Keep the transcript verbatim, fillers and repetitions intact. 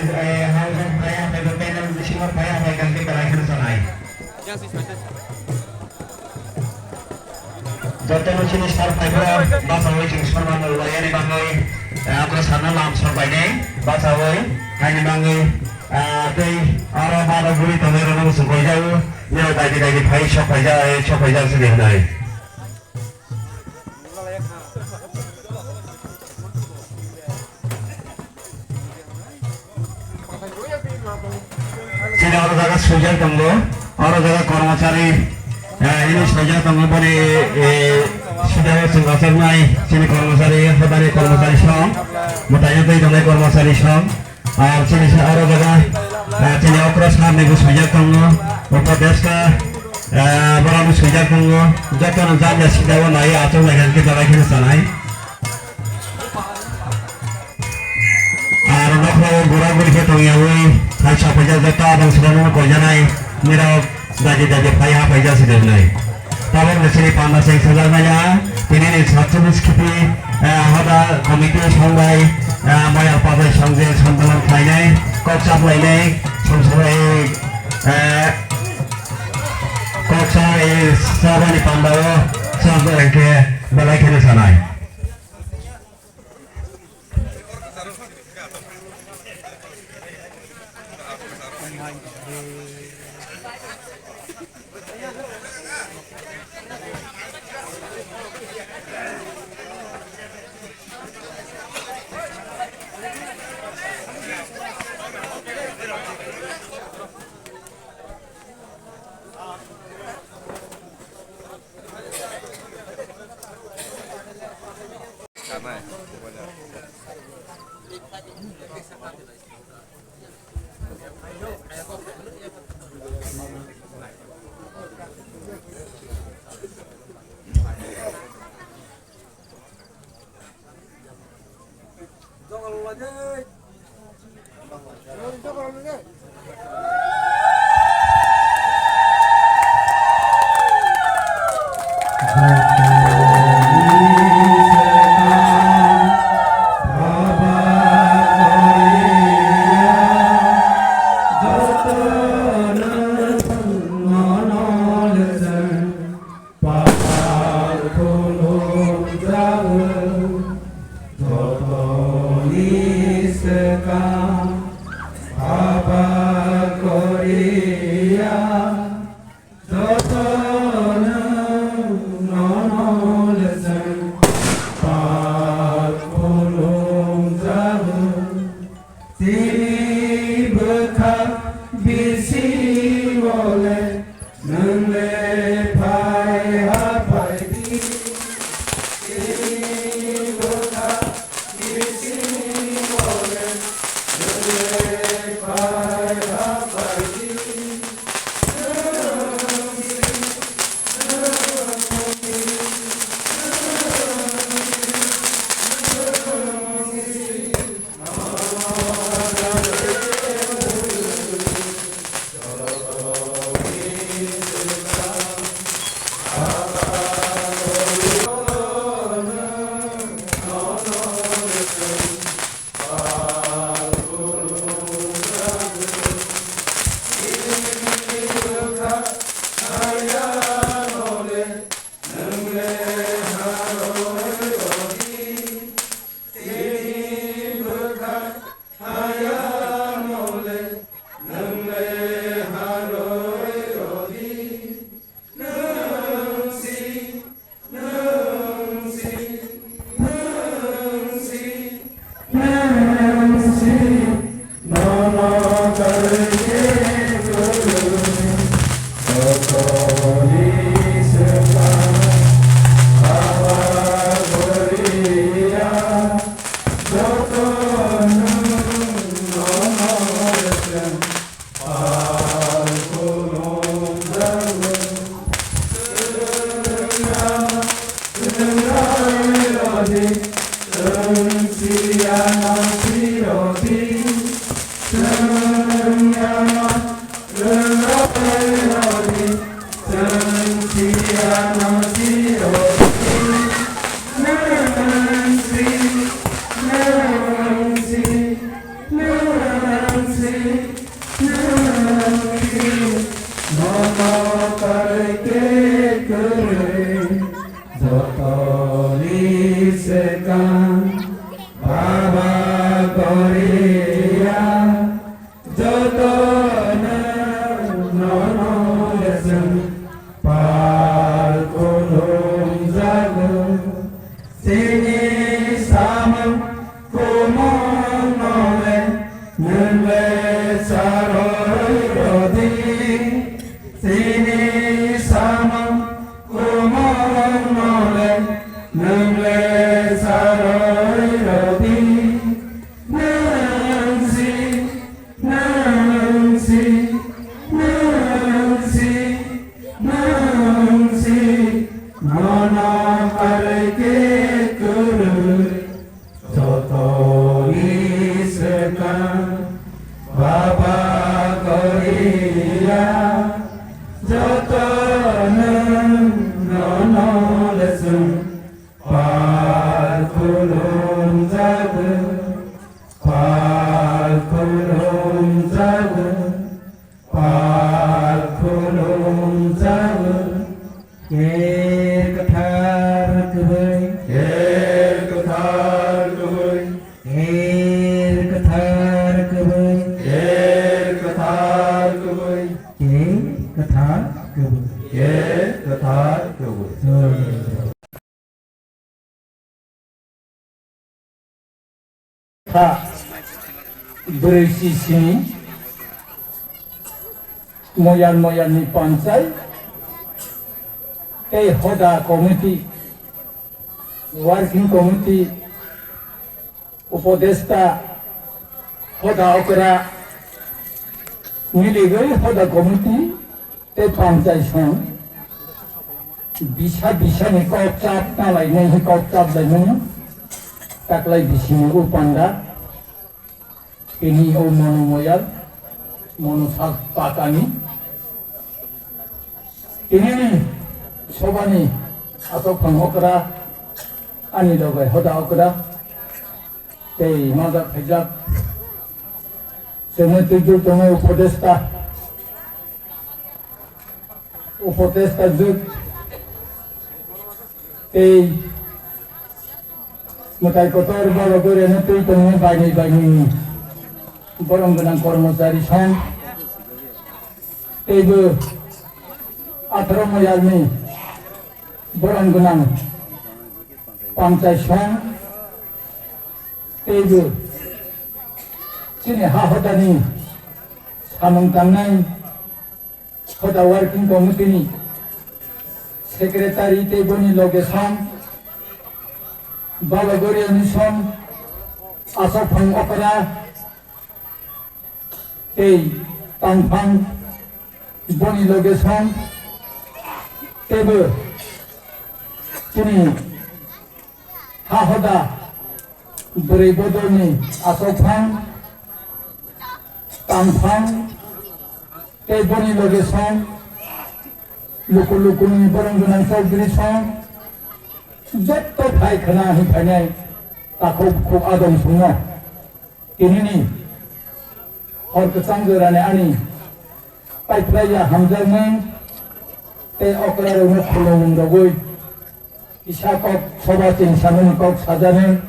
Eh, hal hal phai hafai bo panel bisingo phai hafai kangke belai kheno sanai. Jotono chini sar phai bo basawi chwng sormano rwbaiyani bagwi, eh, abro sana lam sorbainai basawi haini bagwi, eh, tei oro baro guri tongwi rwno muchung koijao, nirok daidi daidi phai sok phaijak, eh, sok phaijak sidi hwnwi. Chini oro jaga swijak tongo, oro jaga kormochari, eh, ini swijak tongo, boni, eh, sida o chwng rwchapnai chini kormochari, hodani kormochari song, mwtaino twi tongnai kormochari song. Ar chini sa aro jaga, ah, chini okra sar ni bwswijak tongo, upadeska, ah, borok bwswijak tongo, jotono jat jat sida o nai achuk lai khe belai kheno sanai. Ar nokhrao gura guri khe tongyaui hai saphaijak joto abang sida no koijanai nirok. Daji daji phai ha phaijak se debnai. Tabok ni sini panda seng sajak maya, tini ni satchalish khipi, eh, hoda committee song bai, eh, maya pabai song je sandalan khlainai, kok chaplainai, song sabai, eh, kok sa, eh, sabani panda o song bai khe belai kheno sanai. Pal khulumjago, jotoni swkang haba koriya, jotono nono lwswng pal khulumjago. Tini bwkha bisingo le nwng le phai ha phai di. Tini bwkha bisingo le Baba Goria, jotono nono lesung pal khulum jago. Sini samung kumung nole nungle saroi rodi. Sini samung kumung nole nungle saroi rodi. Nangsi, nangsi, nangsi, nangsi, nono parai ke kurui. Jotoni swkang Baba Goria, joto nwng nono lesung pal khulum jago, pal khulum jago. Pal khulum jago. Ker kwthar kwbwi. Ker kwthar kwbwi. Ker kwthar kwbwi. Ker kwthar kwbwi. Ker kwthar kwbwi. Ker kwthar kwbwi. Hmm. Kha bwrwi si sini moyar moyar ni panchai tei hoda committee, working committee, upodesta, hoda okra miligwi hoda committee tei panchai song bisa bisa ni kok chap na lai nai hi kok chap lai nai taklai bisi ni o panda tini o monu moyal monu sak pakani tini ni sobani atok phang okra ani logai hoda okra tei nojak phaijak chengwi twijak tongo upodesta. Upodesta jwk tei mwtai kotor baba goreno twi tongwi bainwi bainwi borom gwnang kormochari song teibo atharo moyalni borom gwnang panchai song teibo chini ha hodani samung tangnai Hoda Working Committee ni Secretary tei boni loge song, Baba Goriani song, Asok Phang Okra tei Tangphang boni loge song, teibo chini ha hoda bwrwi bodolni Asok Phang, Tangphang, tei boni loge song, luku lukuni borong gwnang chaudhuri song, jotto phai khna hi phainai takhuk khuk adong songno. Tinini hor kwchang jorani ani paiphlaiya hamjakmung tei okrarokno khulumung rogwi kisa kok soba chengsamani kok sajani